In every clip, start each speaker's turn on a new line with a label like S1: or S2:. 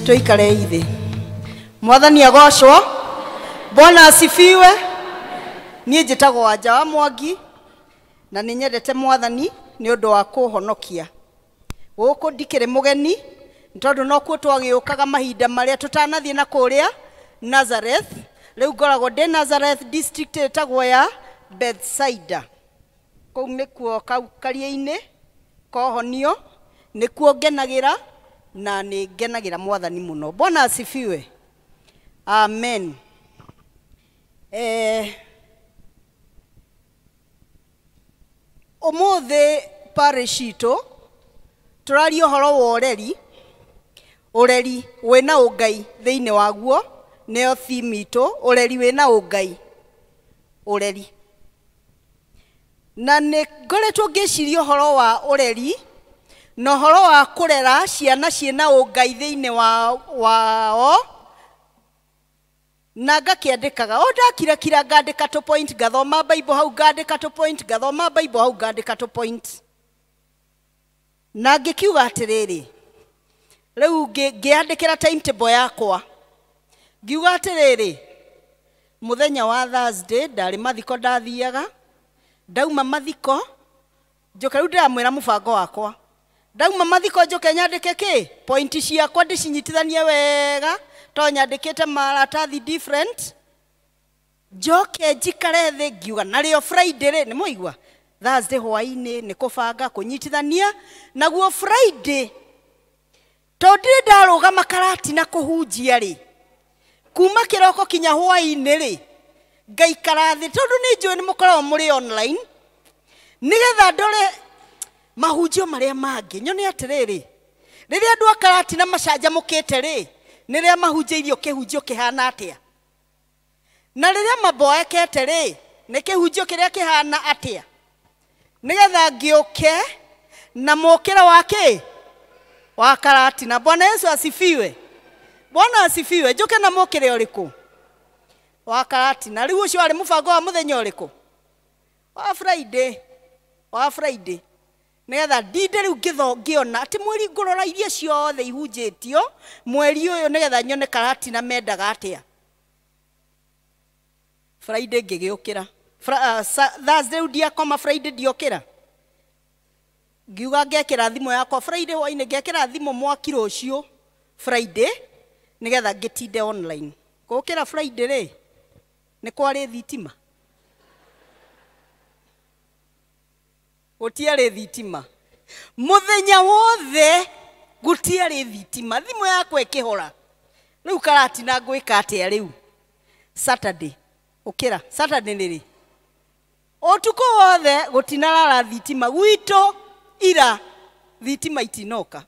S1: Tuikare ithi. Mwathani agocwo. Bwana asifiwe. Niĩ njĩtagwo Wanja wa Mwangi na nĩ nyendete Mwathani nĩ ũndũ wa kũhonokia. Gũkũ ndikĩrĩ mũgeni nĩ tondũ nokuo twagĩũkaga mahinda marĩa tũtanathiĩ na kũrĩa Nazareth. Rĩu ngoragwo ndĩ Nazareth district ĩtagwo ya Bethsaida. Kũu nĩkuo kau karia-inĩ kohonio nĩkuo ngenagĩra na nĩ ngenagĩra Mwathani mũno. Bwana asifiwe. Amen. Ũmũthĩ parish itũ tũraria ũhoro wa ũreri, ũreri wĩna ũngai thĩinĩ waguo, nĩyo theme itũ, ũreri wĩna ũngai, ũreri. Na nĩ ngoretwo ngĩciria ũhoro wa ũreri na ũhoro wa kũrera ciana ciĩna ũngai thĩinĩ wao, na ngakĩandĩkaga o ndakirakira ngandĩka tũ point, ngathoma Bible hau ngandĩka tũ point, ngathoma Bible hau ngandĩka tũ point. Na ngĩkiuga atĩrĩrĩ, rĩu ngĩandĩkĩra timetable yakwa, ngiuga atĩrĩrĩ, mũthenya wa Thursday ndarĩ mathiko ndathiaga, ndauma mathiko njoke, rĩu ndĩramwĩra mũbango wakwa, ndauma mathiko njoke nyandĩke kĩ point ciakwa ndĩcinyitithanie wega to nyandĩkĩte maratathi different, njoke njikare thĩ ngiuga narĩo Friday rĩ, nĩ mwaigua Thursday hwaĩ-inĩ nĩ kũbanga kũnyitithania, naguo Friday tondũ ndirĩ ndarũgama karati na kũhunjia rĩ, kuma kĩroko kinya hwaĩ-inĩ rĩ, ngaikara thĩ tondũ nĩ njũĩ nĩ mũkoragwo mũrĩ online, nĩgetha ndore mahunjio marĩa mangĩ, nyone atĩrĩrĩ, rĩrĩa andũ a karati na macanjamũkĩte rĩ, nĩ rĩrĩa mahunjĩirio kĩhunjio kĩhana atĩa, na rĩrĩa maboekete rĩ, nĩ kĩhunjio kĩrĩa kĩhana atĩa, nĩgetha ngĩũke na mũkĩra wa kĩ wa karati. Na Bwana Yesu asifiwe. Bwana asifiwe. Njũke na mũkĩre ũrĩkũ wa karati. Na rĩu ũcio warĩ mũbango wa mũthenya ũrĩkũ? Wa Friday. Wa Friday. Nĩgetha ndinde rĩu ngĩona atĩ mweri ngũrora iria ciothe ihunjĩtio mweri ũyũ, nĩgetha nyone karati na mendaga atĩa. Friday ngĩgĩũkĩra. Thursday rĩu ndiakoma, Friday ndiokĩra. Ngiuga ngekĩra thimũ yakwa Friday hwaĩ-inĩ, ngekĩra thimũ mwaki rũciũ Friday nĩgetha ngĩtinde online. Gũkĩra Friday rĩ, nĩ kwarĩ thitima? Gũtiarĩ thitima. Mũthenya wothe gũtiarĩ thitima, thimũ yakwa ĩkĩhora. Rĩu karati na ngwĩka atĩa rĩu? Saturday ũkĩra, Saturday nĩ rĩ? Ũtukũ wothe gũtinarara thitima gwitũ, ira thitima itinoka.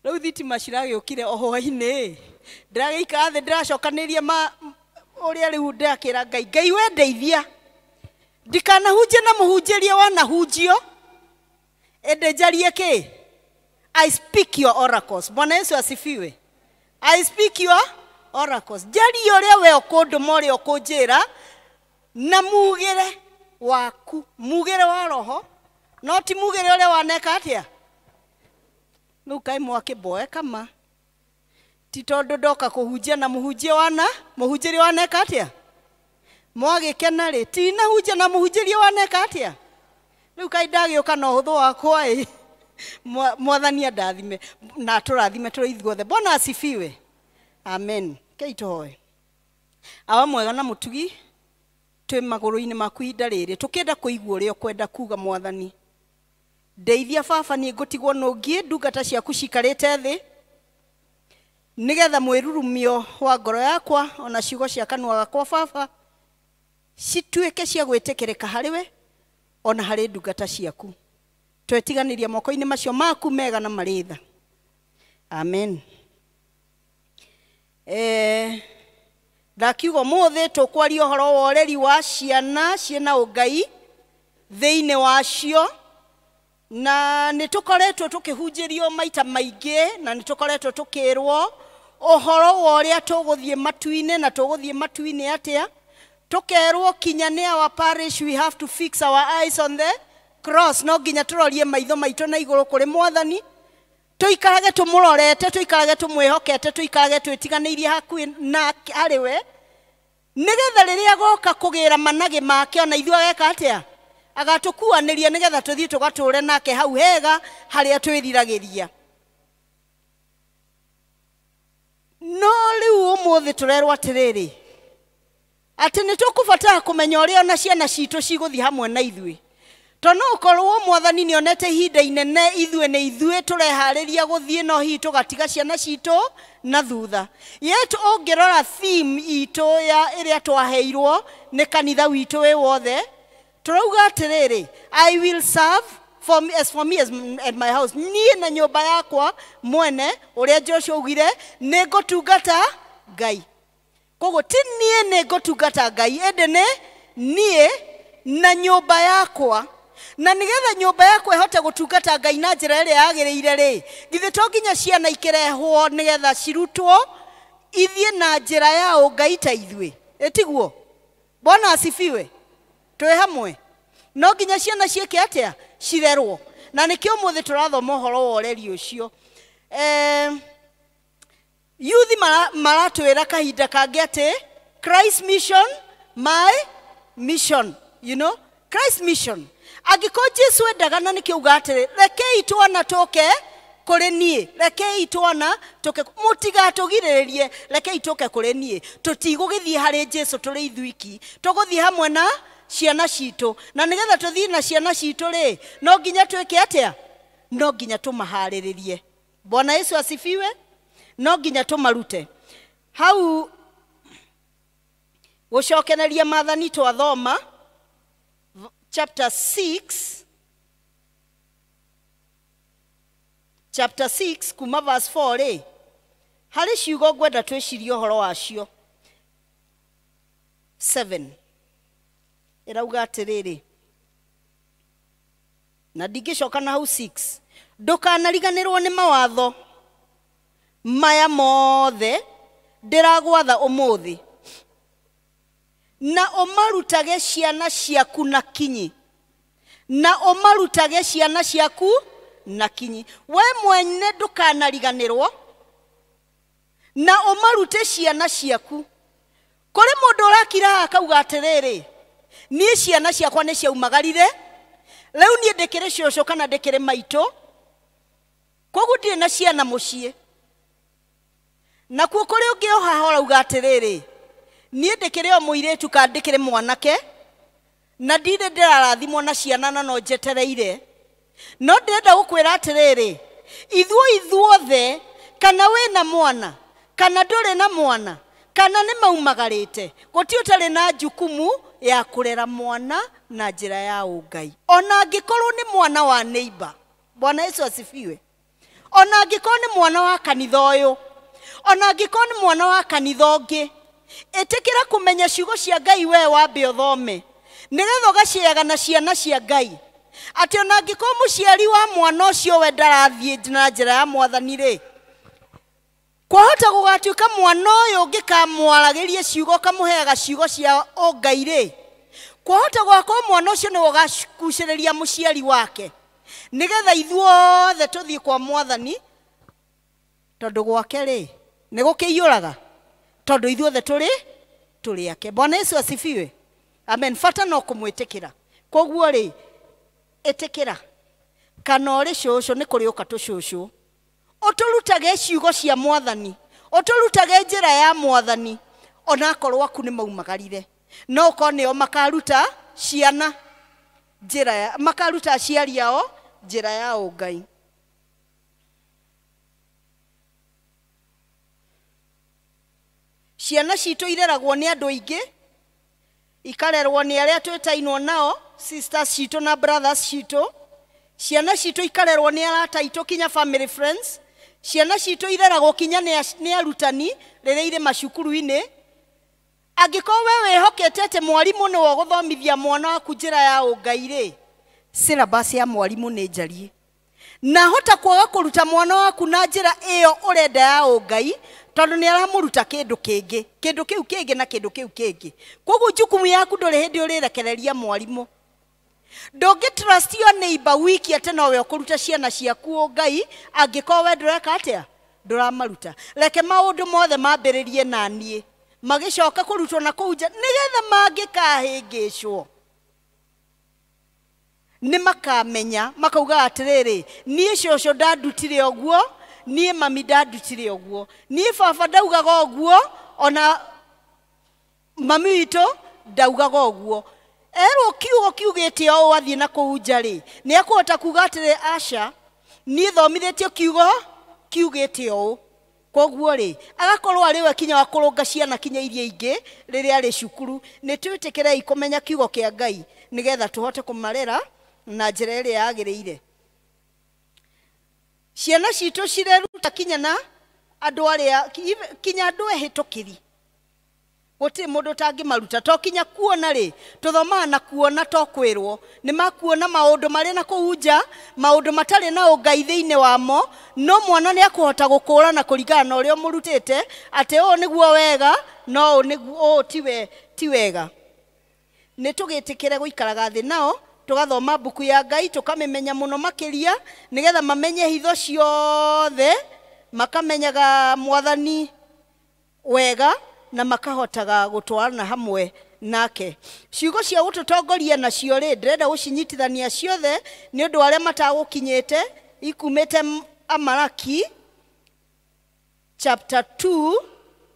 S1: Rĩu thitima ciragĩũkire o hwaĩ-inĩ, ndĩragĩikara thĩ ndĩracokanĩria ma ũrĩa rĩu ndĩrakĩra Ngai, Ngai we ndeithia ndikanahunjie na mũhunjĩrie wanahunjio, ĩndĩ njarie kĩ? I speak your oracles. Bwana Yesu asifiwe. I speak your oracles. Njarie ũrĩa we ũkũndũma, ũrĩa ũkũnjĩra, na mugĩre waku, mugĩre wa roho, no ti mugĩre ũrĩa waneka atĩa. Rĩu kaĩ mwakĩmboeka ma, ti tondũ ndoka kũhunjia na mũhunjia wana, mũhunjĩria waneka atĩa? Mwagĩkena rĩ, ti nahunjia na mũhunjĩria waneka atĩa? Rĩu kaĩ ndagĩũka na ũhũthũ wakwa ĩ, Mwathani andathime na atũrathime tũrĩ ithuothe. Bwana asifiwe. Amen. Kei tũhoe. Awa mwega na mũtugi, twĩ magũrũ-inĩ maku ihinda rĩrĩ, tũkĩenda kũigua ũrĩa ũkwenda kuga Mwathani. Ndeithia baba, niĩ ngũtigwo nũngiĩ ndungata ciaku cikarĩte thĩ, nĩgetha mwĩrurumio wa ngoro yakwa ona ciugo cia kanua gakwa baba cituĩke cia gwĩtĩkĩrĩka harĩ we ona harĩ ndungata ciaku. Twetiganĩria moko-inĩ macio maku mega na marĩ tha. Amen. Ndakiuga ũmũthĩ tũkwaria ũhoro wa ũreri wa ciana ciĩna ũngai thĩinĩ wacio, na nĩ tũkoretwo tũkĩhunjĩrio maita maingĩ, na nĩ tũkoretwo tũkĩrwo ũhoro wa ũrĩa tũgũthiĩ matu-inĩ na tũgũthiĩ matu-inĩ atĩa. Tũkerwo kinya nĩ our parish, we have to fix our eyes on the cross, no nginya tũrorie maitho maitũ na igũrũ kũrĩ Mwathani, Tũikarage tũmũrorete, tũikarage tũmwĩhokete, tũikarage twĩtiganĩirie hakuhĩ na harĩ we, nĩgetha rĩrĩa agoka kũgĩra managĩ make ona ithuĩ ageka atĩa? Agatũkuanĩria nĩgetha tũthiĩ tũgatũre nake hau hega harĩa twĩriragĩria. No rĩu ũmũthĩ tũrerwo atĩrĩrĩ, atĩ nĩ tũkũbatara kũmenya ũrĩa ona ciana citũ cigũthiĩ hamwe na ithuĩ. Tondũ no ũkorwo mwathani nĩonete ihinda inene ithuĩ nĩ ithuĩ tũreharĩria gũthiĩ, no hihi tũgatiga ciana citũ na thutha. Yet ũngĩrora theme itũ ya ĩrĩa twaheirwo nĩ kanitha witũ wĩ wothe, tũrauga atĩrĩrĩ, I will serve for me, as for me as and my house. Niĩ na nyũmba yakwa mwene, ũrĩa Joshua augire, nĩ ngũtungata Ngai. Koguo ti niĩ nĩ ngũtungata Ngai, ĩndĩ nĩ niĩ na nyũmba yakwa. Na nĩgetha nyũmba yakwa ĩhote gũtungata Ngai na njĩra ĩrĩa yagĩrĩire rĩ, githĩ to nginya ciana ikĩrehwo nĩgetha cirutwo ithiĩ na njĩra ya ũngai ta ithuĩ? Ĩtiguo? Bwana asifiwe. Twĩ hamwe. No nginya ciana ciĩke atĩa? Cirerwo. Na nĩkĩo ũmũthĩ tũrathoma ũhoro wa ũreri ũcio. Yuthi maratwĩra kahinda kangĩ atĩ Christ mission, my mission, you know, Christ mission. Angĩkorwo Jesu endaga, na nĩkĩo auga atĩrĩ, rekei twana tũke kũrĩ niĩ, rekei twana tũke, mũtigatũgirĩrĩrie, rekei tũke kũrĩ niĩ. Tũtigũgĩthiĩ harĩ Jesu tũrĩ ithuiki, tũgũthiĩ hamwe na ciana citũ. Na nĩgetha tũthiĩ na ciana citũ rĩ, no nginya twĩke atĩa? No nginya tũmaharĩrĩrie. Bwana Yesu asifiwe. No nginya tũmarute. Hau gũcokereria maathani twathoma chapter 6, chapter 6 kuma verse 4 rĩ, harĩ ciugo ngwenda twĩcirie ũhoro wacio. 7 ĩrauga atĩrĩrĩ, na ndingĩcoka na hau 6, ndũkanariganĩrwo nĩ mawatho maya mothe ndĩragwatha ũmũthĩ, na ũmarutage ciana ciaku na kinyi, na ũmarutage ciana ciaku na kinyi. We mwene ndũkanariganĩrwo, na ũmarute ciana ciaku. Kũrĩ mũndũ ũrakira akauga atĩrĩrĩ, niĩ ciana ciakwa nĩ ciaumagarire, rĩu niĩ ndĩkĩrĩ cũcũ kana ndĩkĩrĩ maitũ, koguo ndirĩ na ciana mũciĩ. Nakuo kũrĩ ũngĩ o haha ũrauga atĩrĩrĩ, niĩ ndĩkĩrĩ o mũirĩtu kana ndĩkĩrĩ mwanake, na ndirĩ ndĩrarathimwo na ciana na no njetereire. No ndĩrenda gũkwĩra atĩrĩrĩ, ithuĩ ithuothe, kana wĩna mwana kana ndũrĩ na mwana, kana nĩ maumagarĩte, gũtirĩ ũtarĩ na jukumu ya kũrera mwana na njĩra ya ũngai, ona angĩkorwo nĩ mwana wa neighbor. Bwana Yesu asifiwe. Ona angĩkorwo nĩ mwana wa kanitha ũyũ, ona angĩkorwo nĩ mwana wa kanitha ũngĩ, ĩtĩkĩra kũmenya ciugo cia Ngai we wambe ũthome, nĩgetha ũgaciaga na ciana cia Ngai, atĩ ona angĩkorwo mũciari wa mwana ũcio we ndarathiĩ na njĩra ya mwathani rĩ, kwahota gũgatuĩka mwana ũyũ ũngĩkamwaragĩria ciugo ũkamũheaga ciugo cia ũngai rĩ, kwahota gũgakorwo mwana ũcio nĩwe ũgakucĩrĩria mũciari wake, nĩgetha ithuothe tũthiĩ kwa mwathani, tondũ gwake rĩ nĩ gũkĩiyũraga, tondũ ithuothe tũrĩ ake. Bwana Yesu asifiwe. Amen. Bata no kũmwĩtĩkĩra. Koguo rĩ, ĩtĩkĩra kana ũrĩ cũcũ, nĩ kũrĩ ũka tũcũcũ, ũtũrutage ciugo cia mwathani, ũtũrutage njĩra ya mwathani, onakorwo aku nĩ maumagarire, no ũkorwo nĩo makaruta ciana njĩra ya, makaruta aciari ao njĩra ya ũngai. Ciana citũ ireragwo nĩ andũ aingĩ, ikarerwo nĩ arĩa twĩtainwo nao, sisters citũ na brothers citũ. Ciana citũ ikarerwo nĩ arata aitũ kinya family friends. Ciana citũ ireragwo kinya nĩ arutani rĩrĩa irĩ macukuru-inĩ. Angĩkorwo we wĩhokete atĩ mwarimũ nĩwe ũgũthomithia mwana waku njĩra ya ũngai rĩ, syllabus ya mwarimũ nĩ njariĩ, na hota kwaga kũruta mwana waku na njĩra ĩyo ũrenda ya ũngai, tondũ nĩ aramũruta kĩndũ kĩngĩ, kĩndũ kĩu kĩngĩ na kĩndũ kĩu kĩngĩ. Koguo jukumu yaku ndũrĩ hĩndĩ ũrĩrekereria mwarimũ. Ndũngĩ trust your neighbor wiki atĩ nowe ũkũruta ciana ciaku ũngai angĩkorwo we ndũreka atĩa, ndũramaruta. Reke maũndũ mothe mambĩrĩrie na niĩ, magĩcoka kũrutwo na kũu nja, nĩgetha mangĩkahĩngĩcwo nĩ makamenya, makauga atĩrĩrĩ, niĩ cũcũ ndandutire ũguo, niĩ mami ndandutire ũguo, niĩ baba ndaugaga ũguo, ona mami witũ ndaugaga ũguo. Erwo kiugo kiugĩte ũũ athiĩ na kũu nja rĩ, nĩ ekũhota kuga atĩrĩ, aca, niĩ thomithĩtio kiugo kiugĩte ũũ. Koguo rĩ, agakorwo arĩ we kinya wa kũrũnga ciana kinya iria ingĩ rĩrĩa arĩ cukuru. Nĩ twĩtĩkĩrei kũmenya kiugo kĩa Ngai nĩgetha tũhote kũmarera na njĩra ĩrĩa yagĩrĩire. Ciana citũ cireruta kinya na andũ arĩa, kinya andũ ehĩtũkĩri. Gũtirĩ mũndũ ũtangĩmaruta. To kinya kuona rĩ, tũthomaga na kuona to kwĩrwo. Nĩ makuona maũndũ marĩ na kũu nja, maũndũ matarĩ na ũngai thĩinĩ wamo, no mwana nĩ akũhota gũkũrana kũringana na ũrĩa ũmũrutĩte, atĩ ũũ nĩguo wega, no ũũ nĩguo, ũũ ti wega. Nĩ tũgĩtĩkĩre gũikaraga thĩ nao, tũgathoma mbuku ya Ngai, tũkamĩmenya mũno makĩria, nĩgetha mamenye hitho ciothe, makamenyaga mwathani wega, na makahotaga gũtwarana hamwe nake. Ciugo cia gũtũtongoria nacio rĩ, ndĩrenda gũcinyitithania ciothe nĩ ũndũ arĩa matagũkinyĩte, ikumĩte Amalaki chapter 2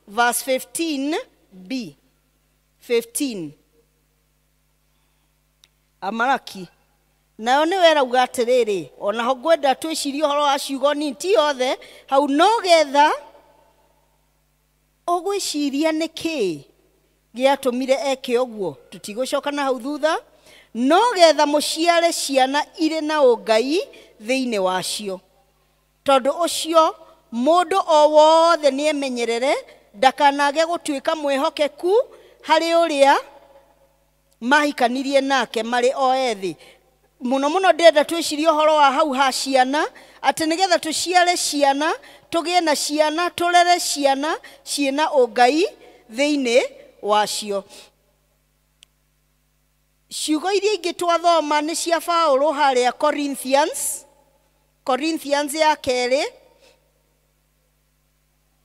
S1: verse 15b. 15. Amalaki. Nayo nĩ werauga atĩrĩrĩ, onaho ngwenda twĩcirie ũhoro wa ciugo nini ti othe, hau no getha ũgwĩciria nĩkĩ gĩatũmire eke ũguo, tũtigũcoka na hau thutha, no getha mũciare ciana irĩ na ũngai thĩinĩ wacio. Tondũ ũcio mũndũ o wothe nĩemenyerere ndakanage gũtuĩka mwĩhokeku harĩ ũrĩa mahikanirie nake marĩ o ethĩ. Mũno mũno ndĩrenda twĩcirie ũhoro wa hau ha ciana, atĩ nĩgetha tũciare ciana, tũgĩe na ciana, tũrere ciana ciĩna ũngai thĩinĩ wacio. Ciugo iria ingĩ twathoma nĩ cia Paũlũ harĩa Corinthians, Corinthians ya kerĩ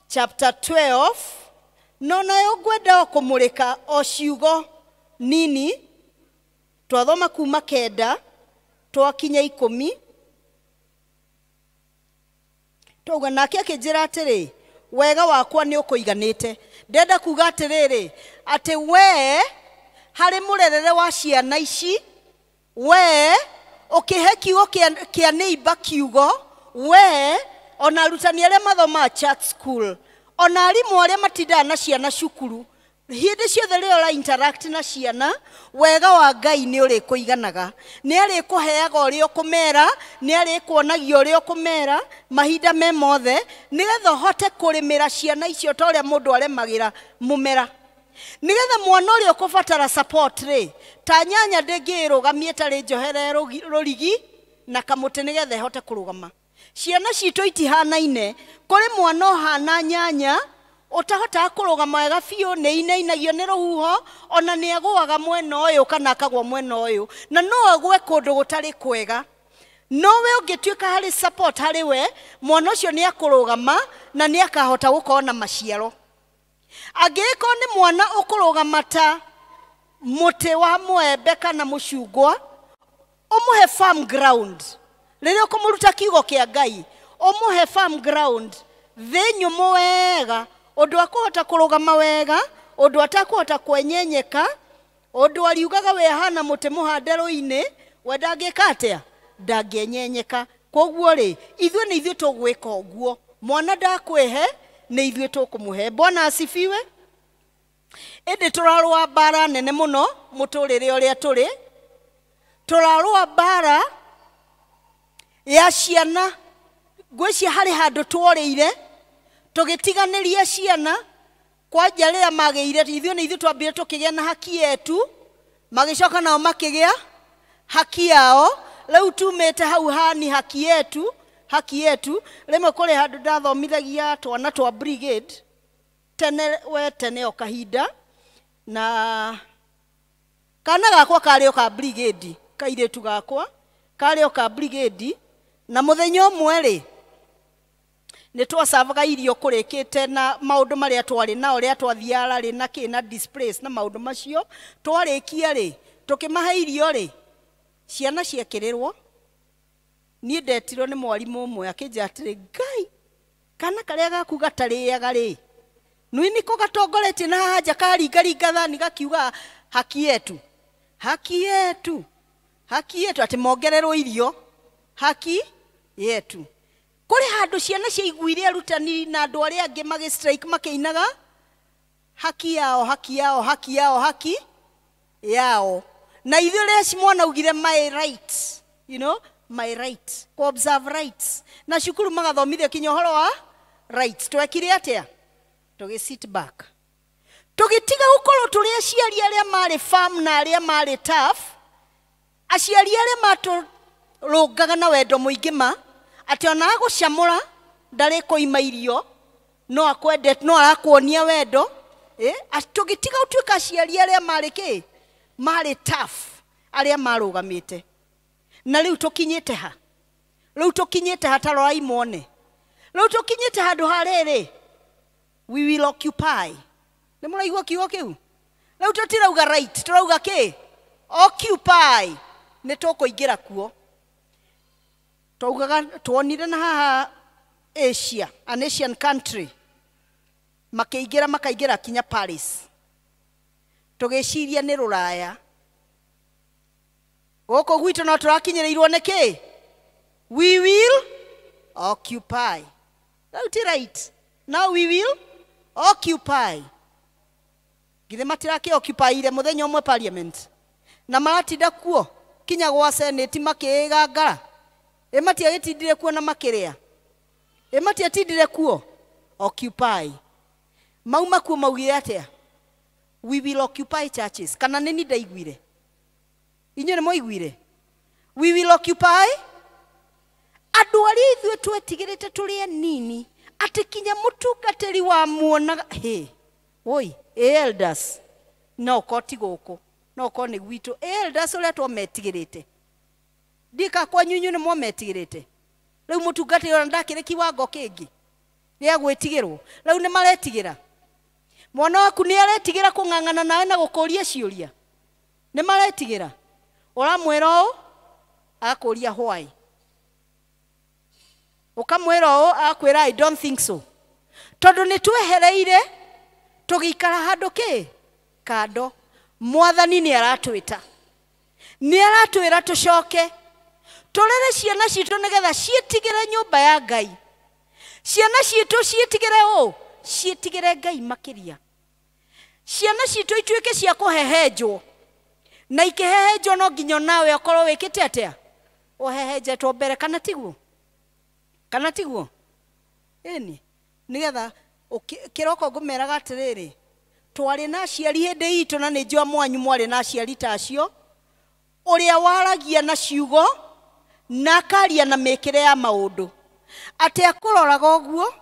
S1: chapter 12, no nayo ngwenda o kũmũrĩka o ciugo nini. Twathoma kuma 9 twakinya 10. Twauga nake akĩnjĩra atĩrĩ, wega wakwa nĩ ũkũiganĩte. Ndenda kuga atĩrĩrĩ, atĩ we harĩ mũrerere wa ciana ici, we ũkĩhe kiugo kĩa neighbor kiugo, we ona arutani arĩa mathomaga church school, ona arimũ arĩa matindaga na ciana cukuru, hĩndĩ ciothe rĩrĩa ũra interact na ciana, wega wa Ngai nĩ ũrĩkũiganaga. Nĩ arĩkũheaga ũrĩa ũkũmera, nĩ arĩkuonagia ũrĩa ũkũmera mahinda me mothe, nĩgetha ũhote kũrĩmĩra ciana icio ta ũrĩa mũndũ aremagĩra mũmera. Nĩgetha mwana ũrĩa ũkũbatara support rĩ, ta nyanya ndĩngĩrũgamie ĩtarĩ njohere rũrigi na kamũtĩ nĩgetha ĩhote kũrũgama. Ciana citũ itihanaine, kũrĩ mwana ũhana nyanya ũtahotaga kũrũgama wega biũ, nĩ inainagio nĩ rũhuho, ona nĩ agũaga mwena ũyũ kana akagwa mwena ũyũ, na no agwe kũndũ gũtarĩ kwega. No we ũngĩtuĩka harĩ support harĩ we, mwana ũcio nĩ akũrũgama na nĩ akahota gũkorwo na maciaro. Angĩkorwo nĩ mwana ũkũrũgama ta mũtĩ wa mwembe kana mũcungwa, ũmũhe farm ground. Rĩrĩa ũkũmũruta kiugo kĩa Ngai, ũmũhe farm ground, thĩ nyũmũ wega, ũndũ akũhota kũrũgama wega, ũndũ atakũhota kwenyenyeka, ũndũ ariugaga we ahana mũtĩ mũhande rũĩ-inĩ, we ndangĩka atĩa? Ndangĩenyenyeka. Koguo rĩ, ithuĩ nĩ ithuĩ tũgwĩka ũguo. Mwana ndakwĩhe, nĩ ithuĩ tũkũmũhe. Bwana asifiwe. Ĩndĩ tũrarũa mbara nene mũno mũtũrĩre ũrĩa tũrĩ. Tũrarũa mbara ya ciana. Ngwĩciria harĩ handũ tworĩire, tũgĩtiganĩria ciana, kwanja rĩrĩa magĩire, ithuĩ nĩ ithuĩ twambire tũkĩgĩa na haki yetu, magĩcoka nao makĩgĩa haki yao. Rĩu tumĩte hau hani haki yetu, haki yetu. Rĩmwe kũrĩ handũ ndathomithagia twana twa brigade, tene we tene o kahinda, na kana gakwa karĩ o ka brigade. Kairĩtu gakwa karĩ o ka brigade, na mũthenya ũmwe rĩ nĩ twacavaga irio kũrĩkĩte na maũndũ marĩa twarĩ nao rĩa twathiaga rĩ na kĩ na displace na maũndũ macio. Twarĩkia rĩ tũkĩmahe irio rĩ, ciana ciekĩrĩrwo. Niĩ ndetirwo nĩ mwarimũ ũmwe akĩnjĩra atĩrĩ, Ngai, kana karĩa gaku gatarĩaga rĩ, nĩ nĩko gatongoretie na haha nja karingaringa thani gakiuga haki yetu, haki yetu, haki yetu, atĩ mongererwo irio, haki yetu. Kũrĩ handũ ciana ciaiguire arutani na andũ arĩa angĩ magĩ strike makĩinaga haki yao, haki yao, haki yao, haki yao. Na ithuĩ rĩrĩa mwana augire my right, you know, my right, ku observe rights. Na cukuru magathomithio kinya ũhoro wa rights. Twekire atĩa? Tũgĩ sit back. Tũgĩtiga gũkorwo tũrĩ aciari arĩa marĩ firm na arĩa marĩ tough, aciari arĩa matũrũngaga na wendo mũingĩ ma, atĩ ona agũcamũra ndarĩ kũima irio, no akwendete, no arakuonia wendo. Tũgĩtiga gũtuĩka aciari arĩa marĩ kĩ? Marĩ tough, arĩa marũgamĩte. Na rĩu tũkinyĩte ha? Rĩu tũkinyĩte ha? Ta rorai muone. Rĩu tũkinyĩte handũ ha rĩrĩ, we will occupy. Nĩ mũraigua kiugo kĩu? Rĩu tũtirauga right, tũrauga kĩ? Occupy. Nĩ tũkũingĩra kuo. Twaugaga tuonire na haha Asia, an Asian country, makĩingĩra makaingĩra kinya Paris. Tũgĩciria nĩ rũraya. Gũkũ gwitũ no tũrakinyĩrĩirwo nĩ kĩ? We will occupy. Rĩu ti right. Now we will occupy. Githĩ matirakĩ occupy-ire mũthenya ũmwe parliament? Na maratinda kuo kinya gwa Senate makĩgangara. Ĩ matiagĩtindire kuo na makĩrĩa? Ĩ matiatindire kuo? Occupy. Mauma kuo maugire atĩa? We will occupy churches. Kana nĩ ni ndaiguire? Inyuĩ nĩ mwaiguire? We will occupy. Andũ arĩa ithuĩ twetigĩrĩte tũrĩ anini, atĩ kinya mũtungatĩri wa muonaga, hĩ, oi, elders, no ũkorwo ti gũkũ, no ũkorwo nĩ gwitũ. Elders ũrĩa twametigĩrĩte. Ndika kwanyu inyuĩ nĩ mwametigĩrĩte. Rĩu mũtungatĩri ona ndakĩrĩ kiwango kĩngĩ gĩa gwĩtigĩrwo. Rĩu nĩ maretigĩra. Mwana waku nĩ aretigĩra kũng'ang'ana nawe na gũkũria ciũria. Nĩ maretigĩra. Ũramwĩra ũũ, agakũria why. Ũkamwĩra ũũ, agakwĩra I don't think so. Tondũ nĩ twehereire tũgĩikara handũ kĩ? Kando. Mwathani nĩ aratwĩta. Nĩ aratwĩra tũcoke. Tũrere ciana citũ nĩgetha ciĩtigĩre nyũmba ya Ngai. Ciana citũ ciĩtigĩre ũũ? Ciĩtigĩre Ngai makĩria. Ciana citũ ituĩke cia kũhehenjwo. Na ikĩhehenjwo no nginya nawe ũkorwo wĩkĩte atĩa? Ũhehenjetwo mbere, kana tiguo? Kana tiguo? Ĩni, nĩgetha kĩroko ngũmeraga atĩrĩrĩ, twarĩ na aciari hĩndĩ itũ na nĩ njũĩ mwanyu mwarĩ na aciari ta acio, ũrĩa waragia na ciugo na akaria na mĩkĩre ya maũndũ. Atĩ akũroraga ũguo,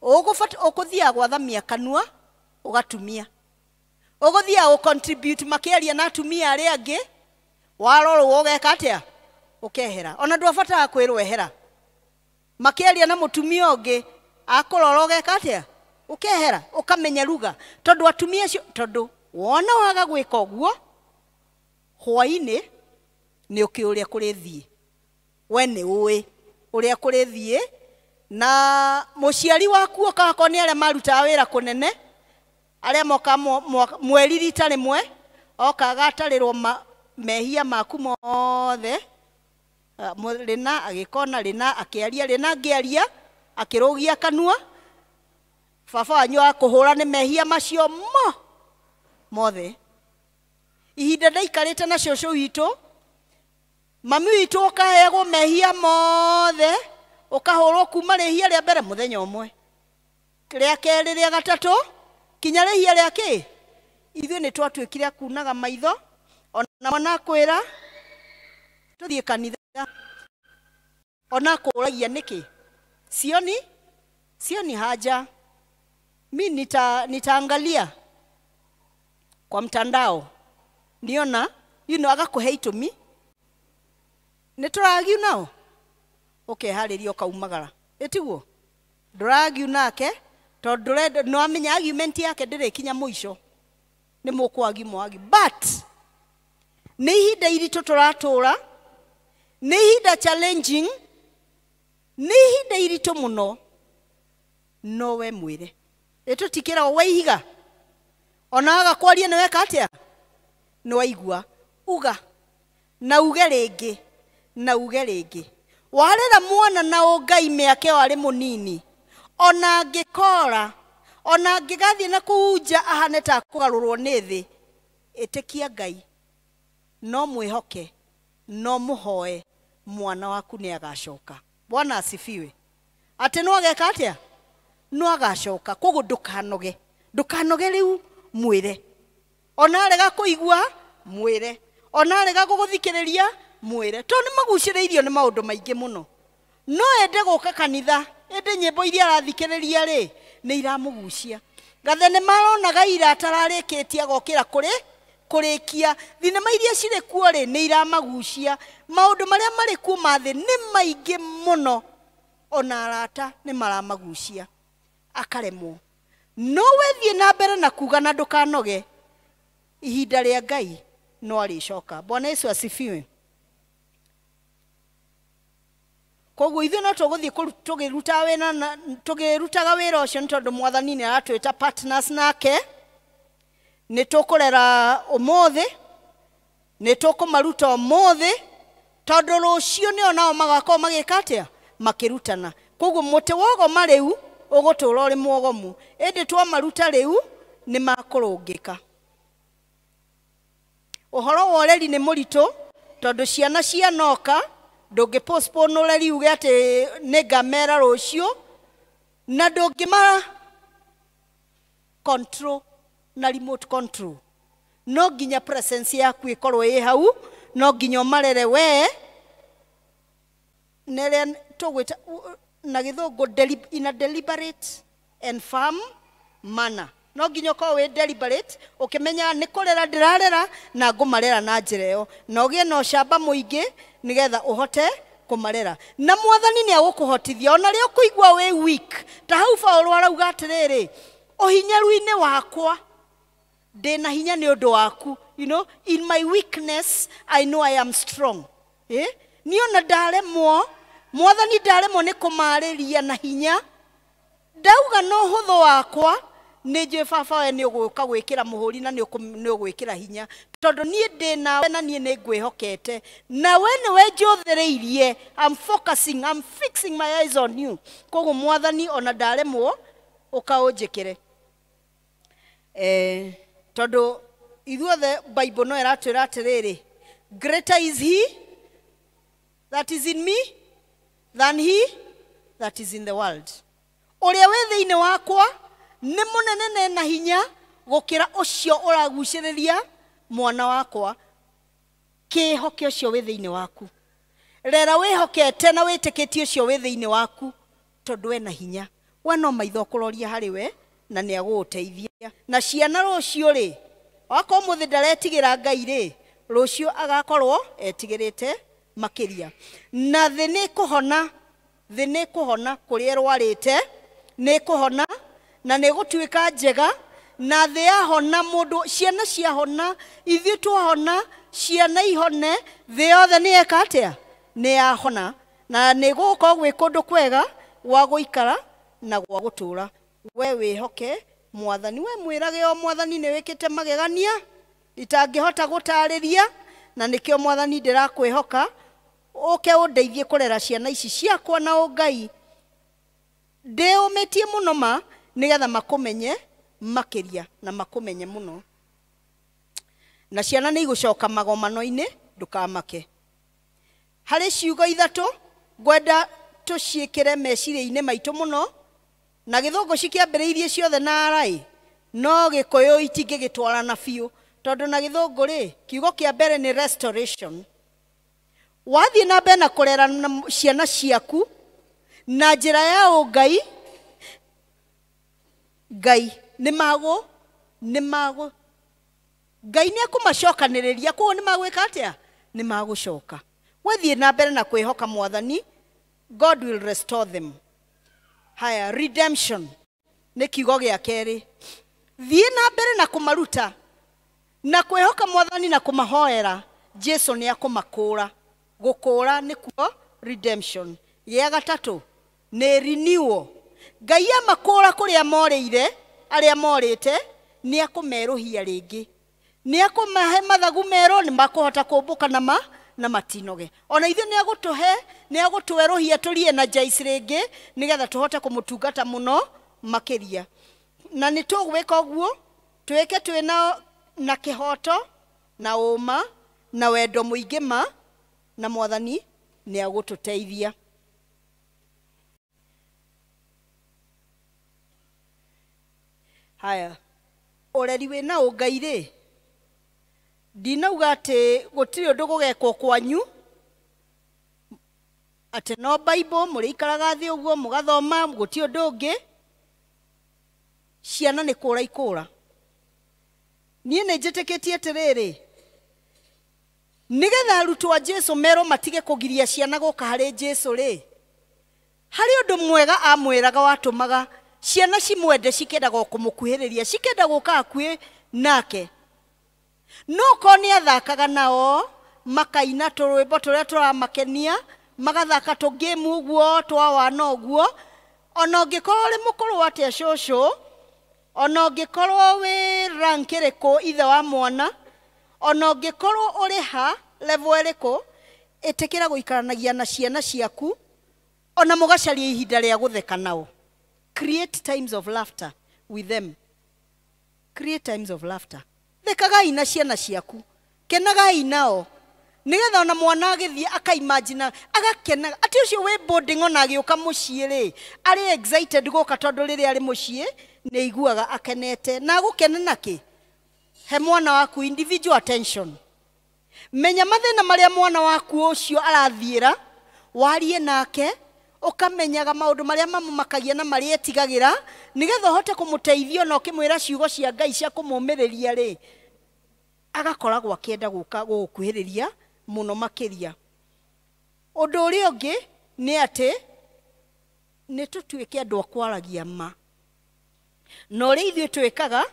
S1: ũgũthiaga gwathamia kanua, ũgatumia. Ũgũthiaga gũ-contribute makĩaria na atumia arĩa angĩ, warorwo ũgeka atĩa? Ũkehera. Ona ndwabataraga kwĩrwo ehera. Makĩaria na mũtumia ũngĩ, akũrora ũgeka atĩa? Ũkehera, ũkamenya ruga. Tondũ atumia acio, tondũ wona waga gwĩka ũguo, hwaĩ-inĩ nĩ ũkĩũĩ ũrĩa kũrĩthiĩ. We nĩ ũĩ ũrĩa kũrĩthiĩ, na mũciari waku oka akorwo nĩ arĩa marutaga wĩra kũnene, arĩa moka mweri rita rĩmwe, oka agatarĩrwo mehia maku mothe, rĩna agĩkona, rĩna akĩaria, rĩna angĩaria, akĩrũgia kanua, baba wanyu akũhũra nĩ mehia macio mothe. Ihinda ndaikarĩte na cũcũ witũ, mami witũ ũkaheagwo mehia mothe, ũkahũrwo kuma rĩhia rĩa mbere mũthenya ũmwe, rĩa kerĩ, rĩa gatatũ, kinya rĩhia rĩa kĩ? Ithuĩ nĩ twatuĩkire a kunaga maitho, ona mwana akwĩra tũthiĩ kanitha, ona akũragia nĩkĩ? Sioni, sioni haja. Mi nitaangalia kwa mtandao niona, you know, agakũhe itũmi. Nĩ tũragiu nao? Ũkeharĩria ũkaumagara. Ĩtiguo? Ndũragiu nake tondũ ndũrenda no amenya argument yake ndĩrĩkinya mũico. Nĩ mũkwagi mwagi. But nĩ ihinda iritũ tũratũra, nĩ ihinda challenging, nĩ ihinda iritũ mũno, no we mwĩre. Ĩtũtikĩragwo we ihiga. Ona aga kwaria nĩ weka atĩa? Nĩ waigua. Uga. Na uge rĩngĩ. Na uge rĩngĩ. Warera mwana na ũngai mĩaka ĩyo arĩ mũnini. Ona angĩkora, ona angĩgathiĩ na kũu nja ahane ta akũgarũrwo nĩ thĩ, ĩtĩkia Ngai, no mwĩhoke, no mũhoe, mwana waku nĩ agacoka. Bwana asifiwe. Atĩ no ageka atĩa? No agacoka. Koguo ndũkanoge. Ndũkanoge rĩu, mwĩre. Ona arega kũigua, mwĩre. Ona arega gũgũthikĩrĩria, mwĩre. Tondũ nĩ magucĩrĩirio nĩ maũndũ maingĩ mũno. No ende gũka kanitha, ĩndĩ nyĩmbo iria arathikĩrĩria rĩ, nĩ iramũgucia. Gathenema aronaga ira atararĩkĩtie agokĩra kũrĩ kũrĩkia. Thinema iria cirĩ kuo rĩ, nĩ iramagucia. Maũndũ marĩa marĩ kuo ma thĩ nĩ maingĩ mũno. Ona arata nĩ maramagucia. Akaremwo. No wethiĩ na mbere na kuga na ndũkanoge. Ihinda rĩa Ngai no arĩcoka. Bwana Yesu asifiwe. Koguo ithuĩ no tũgũthiĩ tũgĩrutaga wĩra ũcio nĩ tondũ Mwathani nĩ aratwĩta partners nake. Nĩ tũkũrera ũmũthĩ, nĩ tũkũmaruta ũmũthĩ, tondũ rũciũ nĩo nao magakorwo magĩka atĩa? Makĩrutana. Koguo mũtĩ wogoma rĩu ũgũtũra ũrĩ mwogomu, ĩndĩ twamaruta rĩu nĩ makũrũngĩka. Ũhoro wa ũreri nĩ mũritũ tondũ ciana cianoka, ndũngĩ postpone ũreri uge atĩ nĩ ngamera rũciũ, na ndũngĩma control na remote control. No nginya presence yaku ĩkorwo ĩ hau, no nginya ũmarere we, nĩrĩa tũgwĩta na gĩthũngũ in a deliberate and firm manner. No nginya ũkorwo wĩ deliberate, ũkĩmenya nĩ kũrera ndĩrarera na ngũmarera na njĩra ĩyo, na ũgĩe na ũcamba mũingĩ nĩgetha ũhote kũmarera. Na Mwathani nĩ agũkũhotithia ona rĩrĩa ũkũigua wĩ weak. Ta hau Paũlũ arauga atĩrĩrĩ, ũhinyaru-inĩ wakwa ndĩna hinya nĩ ũndũ waku. You know, in my weakness I know I am strong. Niĩ ona ndaremwo, Mwathani ndaremwo nĩ kũmarĩria na hinya, ndauga no ũhũthũ wakwa, nĩ njũĩ baba we nĩ ũgũka gwĩkĩra mũhũri na nĩ ũgwĩkĩra hinya, tondũ niĩ ndĩ nawe na niĩ nĩ ngwĩhokete, na we nĩwe njũthĩrĩirie. I'm focusing, I'm fixing my eyes on you. Koguo Mwathani ona ndaremwo ũkaũnjĩkĩre. Tondũ ithuothe Bible no ĩratwĩra atĩrĩrĩ, greater is he that is in me than he that is in the world. Ũrĩa wĩ thĩinĩ wakwa nĩ mũnene na hinya gũkĩra ũcio ũragucĩrĩria mwana wakwa. Kĩhoke ũcio wĩ thĩinĩ waku. Rera wĩhokete na wĩtĩkĩtie ũcio wĩ thĩinĩ waku, tondũ ena hinya. We no maitho kũroria harĩ we na nĩ agũgũteithia. Na ciana rũciũ rĩ, wakorwo ũmũthĩ ndaretigĩra Ngai rĩ, rũciũ agakorwo etigĩrĩte makĩria. Na thĩ nĩ kũhona, thĩ nĩ kũhona kũrĩa ĩrwarĩte, nĩ kũhona na nĩ gũtuĩka njega. Na thĩ yahona mũndũ, ciana ciahona, ithuĩ twahona, ciana ihone, thĩ yothe nĩ yeka atĩa? Nĩ yahona. Na nĩ gũgũkorwo gwĩ kũndũ kwega gwa gũikara na gwa gũtũra. We wĩhoke Mwathani, we mwĩrage o Mwathani nĩ wĩkĩte magegania itangĩhota gũtarĩria, na nĩkĩo Mwathani ndĩrakwĩhoka ũke ũndeithie kũrera ciana ici ciakwa na ũngai. Ndĩũmĩtie mũno ma nĩgetha makũmenye makĩria na makũmenye mũno. Na ciana nĩ igũcoka magomano-inĩ, ndũkamake. Harĩ ciugo ithatũ ngwenda tũciĩkĩre meciria-inĩ maitũ mũno, na gĩthũngũ cikĩambĩrĩirie ciothe na arai, no gĩkũyũ itingĩgĩtwarana biũ, tondũ na gĩthũngũ rĩ, kiugo kĩa mbere nĩ restoration. Wathiĩ na mbere na kũrera ciana ciaku na njĩra ya ũngai, Ngai nĩ magũ, nĩ magũ, Ngai nĩ ekũmacokanĩrĩria, koguo nĩ magwĩka atĩa? Nĩ magũcoka. Wethiĩ na mbere na kwĩhoka mwathani, God will restore them. Haya, redemption nĩ kiugo gĩa kerĩ. Thiĩ na mbere na kũmaruta na kwĩhoka mwathani na kũmahoera, Jesu nĩ akũmakũra. Gũkũra nĩkuo redemption. Gĩa gatatũ nĩ renewal. Ngai amakũra kũrĩa morĩire, arĩa morĩte, nĩ akũmerũhia rĩngĩ, nĩ akũmahe mathagu merũ, nĩ makũhota kũmbũka na matinoge. Ona ithuĩ nĩ agũtũhe, nĩ agũtwerũhia tũrie na Jaice rĩngĩ, nĩgetha tũhote kũmũtungata mũno makĩria. Na nĩ tũgwĩka ũguo, twĩke twĩna na kĩhoto na ũma na wendo mũingĩ ma, na mwathani nĩ agũtũteithia. Haya, ũreri wĩna ũngai rĩ, ndinauga atĩ gũtirĩ ũndũ gũgekwo kwanyu, atĩ no Bible mũrĩikaraga thĩ ũguo mũgathoma, gũtirĩ ũndũ ũngĩ. Ciana nĩ kũra ikũra. Niĩ nĩ njĩtĩkĩtie atĩrĩrĩ, nĩgetha arutwo a Jesu merwo matige kũgiria ciana gũka harĩ Jesu rĩ, harĩ ũndũ mwega amwĩraga watũmaga ciana cimwende, cikendaga kũmũkuhĩrĩria, cikenda gũka hakuhĩ nake. No korwo nĩ athakaga nao, makaina tũrwĩmbo tũrĩa tũramakenia, magathaka tũgĩmu ũguo twa wana ũguo, ona ũngĩkorwo ũrĩ mũkũrũ atĩa cũcũ, ona ũngĩkorwo wĩ rank ĩrĩkũ ithe wa mwana, ona ũngĩkorwo ũrĩ ha level ĩrĩkũ, ĩtĩkĩra gũikaranagia na ciana ciaku, ona mũgacaria ihinda rĩa gũtheka nao. Create times of laughter with them. Create times of laughter. Thekagai na ciana ciaku, kenagai nao, nĩgetha ona mwana agĩthiĩ akaimagina, agakenaga atĩ ũcio wĩ boarding ona agĩũka mũciĩ rĩ, arĩ excited gũka, tondũ rĩrĩa arĩ mũciĩ nĩ aiguaga akenete. Na agũkena nakĩ? He mwana waku individual attention. Menya mathĩna marĩa mwana waku ũcio arathiĩra, warie nake, ũkamenyaga maũndũ marĩa mamũmakagia na marĩa etigagĩra, nĩgetha ũhote kũmũteithia ona ũkĩmwĩra ciugo cia Ngai cia kũmũmĩrĩria rĩ, agakoragwo akĩenda gũka gũgũkuhĩrĩria mũno makĩria. Ũndũ ũrĩa ũngĩ nĩ atĩ nĩ tũtuĩke andũ a kwaragia ma. Na ũrĩa ithuĩ twĩkaga,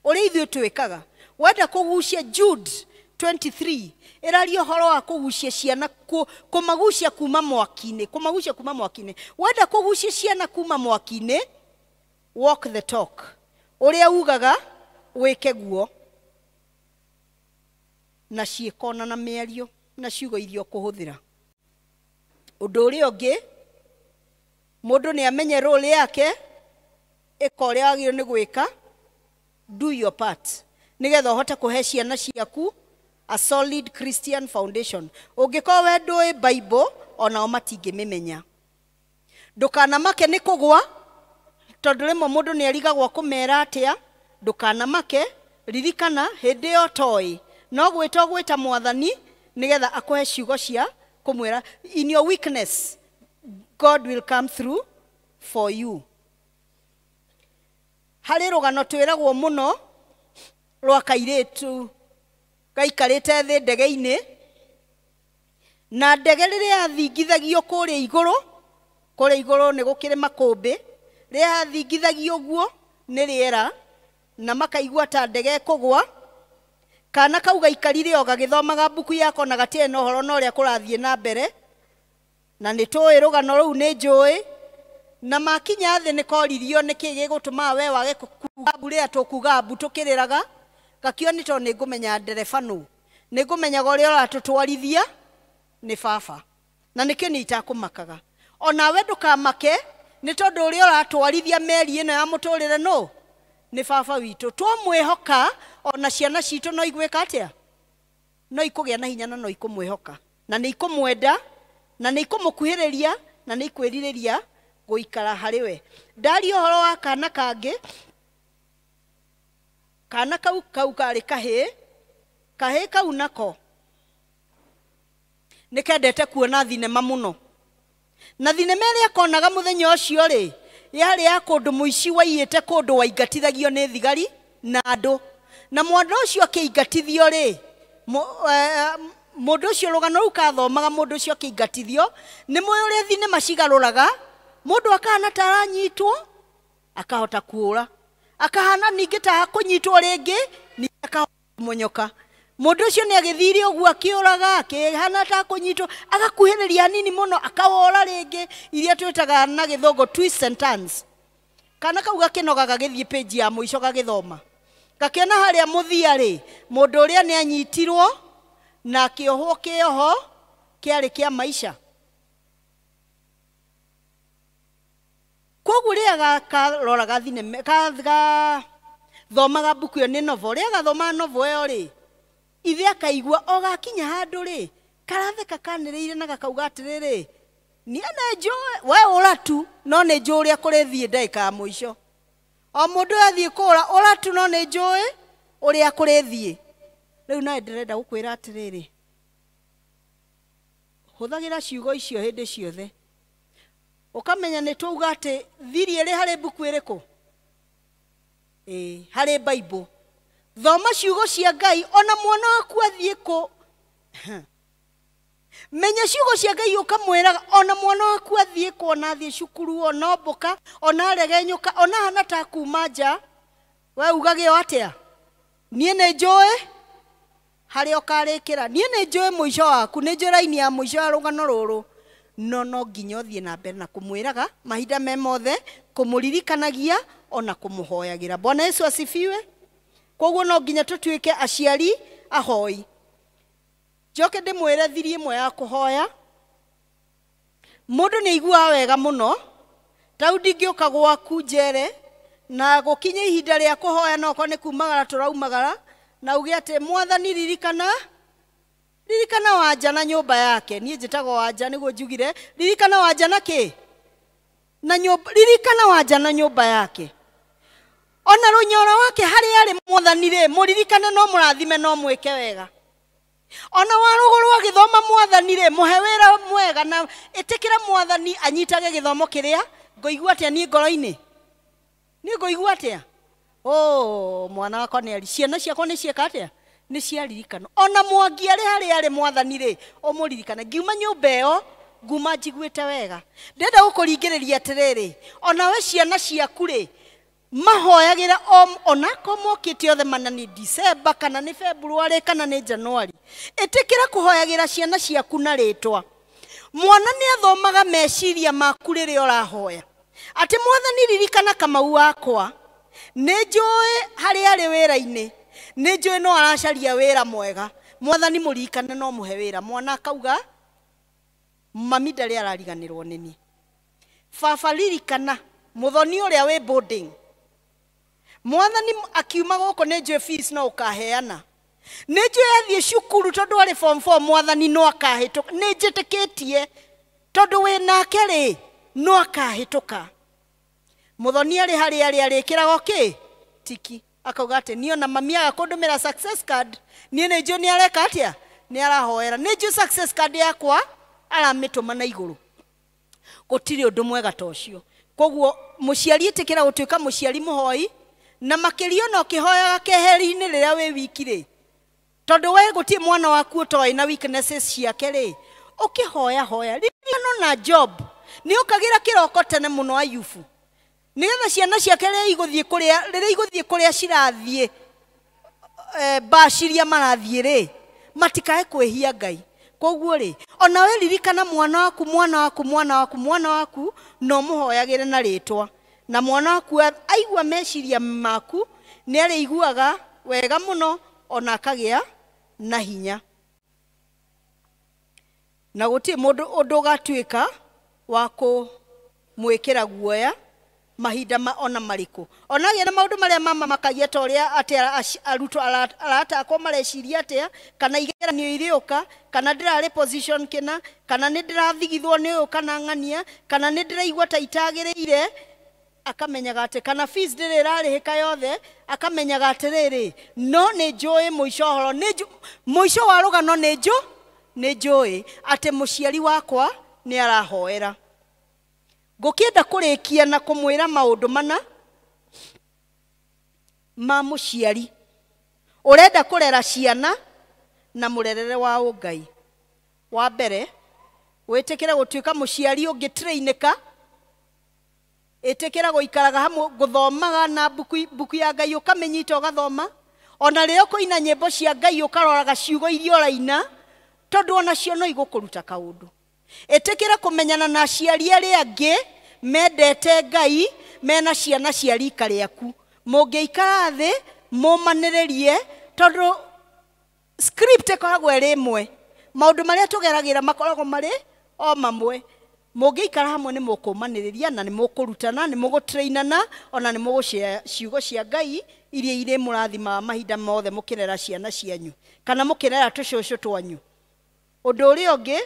S1: ũrĩa ithuĩ twĩkaga, wenda kũgucia Jude 23 ĩraria ũhoro wa kũgucia ciana, kũmagucia kuma mwaki-inĩ, kũmagucia kuma mwaki-inĩ. Wenda kũgucia ciana kuma mwaki-inĩ, walk the talk. Ũrĩa ugaga wĩke guo, na ciĩko na mĩario na ciugo iria ũkũhũthĩra. Ũndũ ũrĩa ũngĩ, mũndũ nĩ amenye role yake, ĩka ũrĩa wagĩrĩirwo nĩ gwĩka, do your part, nĩgetha ũhote kũhe ciana ciaku a solid Christian foundation. Ũngĩkorwo we ndũĩ Bible, onao matingĩmĩmenya. Ndũkanamake nĩ kũgwa, tondũ rĩmwe mũndũ nĩ arigagwo kũmera atĩa. Ndũkanamake, ririkana hĩndĩ ĩyo toĩ, no gwĩta ũgwĩta mwathani nĩgetha akũhe ciugo cia kũmwĩra. In your weakness, God will come through for you. Harĩ rũgano twĩragwo mũno rwa kairĩtu gaikarĩte thĩ ndege-inĩ, na ndege rĩrĩa yathingithagio kũrĩa igũrũ, kũrĩa igũrũ nĩ gũkĩrĩ makũmbĩ, rĩrĩa yathingithagio ũguo nĩ rĩera, na makaigua ta ndege ĩkũgwa, kana kau gaikarire o gagĩthomaga mbuku yako na gatiarĩ na ũhoro na ũrĩa kũrathiĩ na mbere. Na nĩ tũĩ rũgano rũu nĩ njũĩ, na makinya thĩ nĩ koririo nĩkĩ gĩgũtũmaga we wage kuga mbu rĩrĩa tũkuga mbu tũkĩrĩraga, gakio nĩ tondũ nĩ ngũmenya ndereba nũ, nĩ ngũmenyaga ũrĩa ũratũtwarithia nĩ baba, na nĩkĩo niĩ itakũmakaga. Onawe ndũkamake nĩ tondũ ũrĩa ũratwarithia meri ĩno ya mũtũrĩre nũ nĩ baba witũ. Twamwĩhoka ona ciana citũ no igwĩka atĩa? No ikũgĩa na hinya na no ikũmwĩhoka, na nĩ ikũmwenda, na nĩ ikũmũkuhĩrĩria, na nĩ ikwĩrirĩria gũikara harĩ we. Ndaria ũhoro wa kana kangĩ, kana kau kau karĩ kahĩĩ, kahĩĩ kau nako nĩ kendete kuona thinema mũno, na thinema ĩrĩa konaga mũthenya ũcio rĩ, yarĩ ya kũndũ mũici waiyĩte kũndũ waingatithagio nĩ thigari na andũ, na mwana ũcio akĩingatithio rĩ, Mũndũ ũcio rũgano rũu kathomaga mũndũ ũcio akĩingatithio nĩ mũĩ ũrĩa thinema cigarũraga mũndũ akahana ta aranyitwo akahota kuũra akahana ningĩ ta kũnyitwo rĩngĩ ningĩ akahota kũmonyoka. Mũndũ ũcio nĩ agĩthire ũguo akĩũraga akĩhana ta kũnyitwo agakuhĩrĩria hanini mũno akawora rĩngĩ iria twĩtaga na gĩthũngũ twist and turns. Kana kau gakĩnoga gagĩthiĩ page ya mũico gagĩthoma gakĩona harĩa mũthia rĩ mũndũ ũrĩa nĩ anyitirwo na akĩohwo kĩoho kĩarĩ kĩa maisha. Koguo rĩrĩa karoraga thinema gathomaga mbuku ĩyo nĩ novel, rĩrĩa gathomaga novel ĩyo rĩ ithe akaigua o gakinya handũ rĩ karatheka kanĩrĩire na gakauga atĩrĩrĩ niĩ nĩ njũĩ we ũra tu no nĩ njũĩ ũrĩa kũrĩthiĩ ndagĩka ya mũico. O mũndũ athiĩ kũra ũra tu no nĩ njũĩ ũrĩa kũrĩthiĩ. Rĩu nawe ndĩrenda gũkwĩra atĩrĩrĩ hũthagĩra ciugo icio hĩndĩ ciothe ũkamenya nĩ twauga atĩ thiri ĩrĩ harĩ mbuku ĩrĩkũ ĩĩ harĩ Bible. Thoma ciugo cia Ngai ona mwana waku athiĩ kũ menya ciugo cia Ngai ũkamwĩraga ona mwana waku athiĩ kũ ona athiĩ cukuru ona ombũka ona aregenyũka ona hana ta kuma nja we ugage o atĩa niĩ nĩ njũĩ harĩa ũkarĩkĩra niĩ nĩ njũĩ mũico waku nĩ njũĩ raini ya mũico ya rũgano rũrũ no no nginya ũthiĩ na mbere na kũmwĩraga mahinda me mothe kũmũririkanagia ona kũmũhoyagĩra. Bwana Yesu asifiwe. Koguo no nginya tũtuĩke aciari ahoi. Njoke ndĩmwĩre thiri ĩmwe ya kũhoya. Mũndũ nĩ aiguaga wega mũno tau ndingĩũka gwaku njere na gũkinye ihinda rĩa kũhoya no okorwo nĩ kumagara tũraumagara na uge atĩ mwathani ririkana ririkana Wanja na nyũmba yake. Niĩ njĩtagwo Wanja nĩguo njugire ririkana Wanja na kĩ na nyũmba ririkana Wanja na nyũmba yake ona rũnyoro wake harĩa arĩ mwathani rĩ mũririkane no mũrathime no mwĩke wega. Ona warũgũrũ agĩthoma mwathani rĩ mũhe wĩra mwega na ĩtĩkĩra mwathani anyitage gĩthomo kĩrĩa ngũigua atĩa niĩ ngoro-inĩ niĩ ngũigua atĩa oh mwana wakwa nĩ ari ciana ciakwa nĩ cieka atĩa nĩ ciaririkana. Ona Mwangi arĩ harĩa arĩ mwathani rĩ ũmũririkane. Ngiuma nyũmba ĩyo nguma njiguĩte wega. Ndĩrenda gũkũringĩrĩria atĩrĩrĩ onawe ciana ciaku rĩ mahoyagĩra onako mokĩte othe mana nĩ December kana nĩ February kana nĩ January. Ĩtĩkĩra kũhoyagĩra ciana ciaku na rĩtwa. Mwana nĩ athomaga meciria maku rĩrĩa ũrahoya atĩ mwathani ririkana Kamau wakwa nĩ njũĩ harĩa arĩ wĩra-inĩ nĩ njũĩ no aracaria wĩra mwega mwathani mũririkane no mũhe wĩra. Mwana akauga mami ndarĩ arariganĩrwo nĩ niĩ. Baba ririkana mũthoni ũrĩa wĩ boarding mwathani akiuma gũkũ nĩ njũĩ fees no ũkaheana nĩ njũĩ athiĩ cukuru tondũ arĩ form 4 mwathani no akahĩtũka nĩ njĩtĩkĩtie tondũ wĩ nake rĩ no akahĩtũka. Mũthoni arĩ harĩa arĩ arĩkĩragwo kĩ tiki akauga atĩ niĩ ona mami aga kũndũmĩra success card niĩ nĩ njũĩ nĩ areka atĩa nĩ arahoera nĩ njũĩ success card yakwa aramĩtũma na igũrũ. Gũtirĩ ũndũ mwega ta ũcio. Koguo mũciari ĩtĩkĩra gũtuĩka mũciari mũhoi na makĩria ona ũkĩhoyaga keheri-inĩ rĩrĩa wĩ wiki rĩ tondũ we gũtirĩ mwana waku ũtoĩ na weaknesses ciake rĩ ũkĩhoya hoya ririkana na Job nĩ ũkagĩra kĩroko tene mũno Ayubu nĩgetha ciana ciake rĩrĩa igũthiĩ kũrĩa rĩrĩa igũthiĩ kũrĩa cirathiĩ mbaciria marathiĩ rĩ matikae kwĩhia Ngai. Koguo rĩ ona we ririkana mwana waku mwana waku mwana waku mwana waku no mũhoyagĩre na rĩtwa na mwana waku aigua meciria maku nĩ arĩiguaga wega mũno ona akagĩa na hinya na gũtirĩ mũndũ ũndũ ũgatuĩka wa kũmwĩkĩra guoya mahinda ma ona marĩkũ. Ona agĩa na maũndũ marĩa mamamakagia ta ũrĩa atĩ arutwo arata akwa mareciria atĩa kana igeranio irĩũka kana ndĩrarĩ position kĩna kana nĩ ndĩrathigithwo nĩ ũyũ kana ng'ania kana nĩ ndĩraigua ta itagĩrĩire akamenyaga atĩ kana fees ndĩrĩ ĩrarĩhĩka yothe akamenyaga atĩrĩrĩ no nĩ njũĩ mũico ũhoro nĩ mũico wa rũgano nĩ njũĩ atĩ mũciari wakwa nĩ arahoera. Ngũkĩenda kũrĩkia na kũmwĩra maũndũ mana ma mũciari ũrenda kũrera ciana Na mũrerere wa ũngai. Wa mbere, wĩtĩkĩre gũtuĩka mũciari ũngĩtrainĩka, ĩtĩkĩra gũikaraga hamwe, gũthomaga na mbuku ya Ngai ũkamĩnyita ũgathoma, ona rĩrĩa ũkũina nyĩmbo cia Ngai ũkaroraga ciugo iria ũraina, tondũ onacio no igũkũruta kaũndũ. Ĩtĩkĩra kũmenyana na aciari arĩa angĩ mendete Ngai, mena ciana cia rika rĩaku. Mũngĩikara thĩ mũmanĩrĩrie, tondũ script ĩkoragwo ĩrĩ ĩmwe, maũndũ marĩa tũgeragĩra makoragwo marĩ o mamwe. Mũngĩikara hamwe nĩ mũkũmanĩrĩria na nĩ mũkũrutana, nĩ mũgũtrainana, ona nĩ mũgũshare ciugo cia Ngai iria irĩ mũrathimaga mahinda mothe mũkĩrera ciana cianyu kana mũkĩrera tũcũcũ twanyu. Ũndũ ũrĩa ũngĩ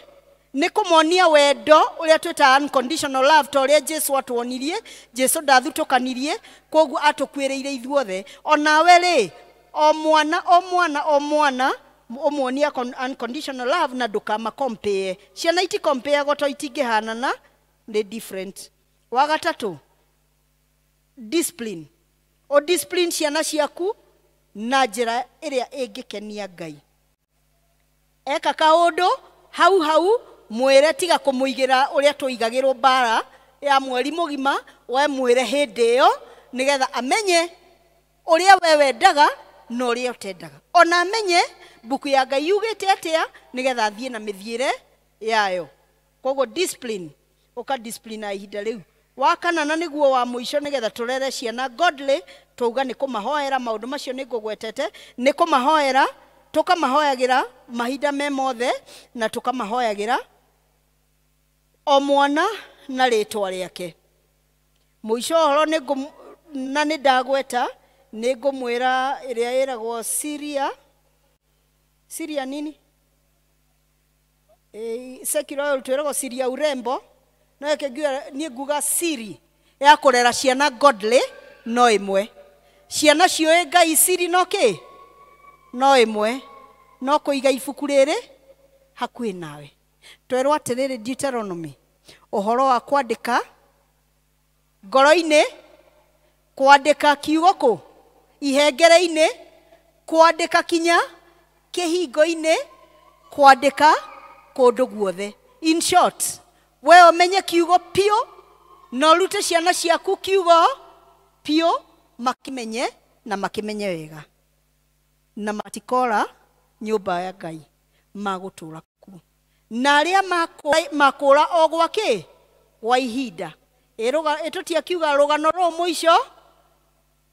S1: nĩ kũmonia wendo ũrĩa twĩtaga unconditional love, ta ũrĩa Jesu atuonirie. Jesu ndathutũkanirie, koguo atũkuĩrĩire ithuothe. Onawe rĩ, o mwana o mwana o mwana ũmuonie unconditional love na ndũkama compare. Ciana itikompeagwo to itingĩhanana, nĩ different. Wa gatatũ, discipline. O discipline ciana ciaku na njĩra ĩrĩa ĩngĩkenia Ngai. Eka kaũndũ hau hau mwĩre, tiga kũmũigĩra ũrĩa tũigagĩrwo mbara ya mweri mũgima, we mwĩre hĩndĩ ĩyo nĩgetha amenye ũrĩa we wendaga na ũrĩa ũtendaga, ona amenye mbuku ya Ngai yugĩte atĩa nĩgetha athiĩ na mĩthiĩre yayo. Koguo discipline, ũka discipline na ihinda rĩu. Wa kana na nĩguo wa mũico, nĩgetha tũrere ciana godly, twauga nĩ kũmahoera. Maũndũ macio nĩ ngũgwetete, nĩ kũmahoera, tũkamahoyagĩra mahinda me mothe, na tũkamahoyagĩra o mwana na rĩtwa rĩake. Mũico ũhoro na nĩ ndagweta, nĩ ngũmwĩra ĩrĩa ĩragwo Syria. Syria nini? Secular oil twĩragwo Syria urembo, no ĩke niĩ nguga siri ya kũrera ciana godly no ĩmwe. Ciana ciũĩ Ngai siri no kĩ? No ĩmwe. No kũiga ibuku rĩrĩ hakuhĩ nawe. Twerwo atĩrĩrĩ Deuteronomy, ũhoro wa kwandĩka ngoro-inĩ, kwandĩka kiugo kũ ihengere-inĩ, kwandĩka kinya kĩhingo-inĩ, kwandĩka kũndũ guothe. In short, we ũmenye kiugo piũ na ũrute ciana ciaku kiugo piũ, makimenye na makimenye wega, na matikora nyũmba ya Ngai, magũtũra kuo. Na arĩa makũra o gwa kĩ? Gwa ihinda. Ĩtũtia kiuga rũgano rũũ mũico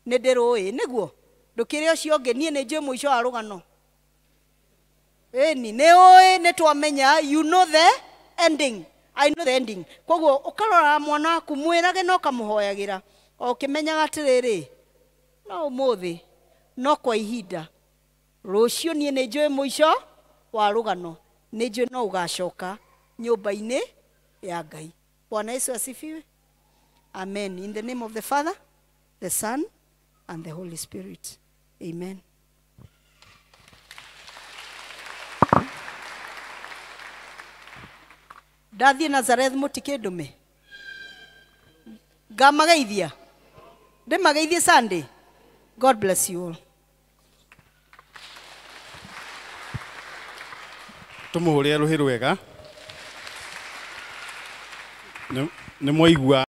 S1: nĩ ndĩrũĩ, nĩguo ndũkĩrĩ ũcio ũngĩ, niĩ nĩ njũĩ mũico wa rũgano. Ĩni nĩ ũĩ, nĩ twamenya, you know the ending, I know the ending. Koguo ũkarora mwana waku, mwĩrage na ũkamũhoyagĩra, o ũkĩmenyaga atĩrĩrĩ, no ũmũthĩ no kwa ihinda, rũciũ niĩ nĩ njũĩ mũico wa rũgano, nĩ njũĩ no ũgacoka nyũmba-inĩ ya Ngai. Bwana Yesu asifiwe. Amen. In the name of the Father, the Son, and the Holy Spirit. Amen. Ndathiĩ Nazareth mũtikĩndũme, ngamageithia, ndĩmageithie Sunday. God bless you all.
S2: Tũmũhũrĩre rũhĩ rwega. Nĩ mwaigua.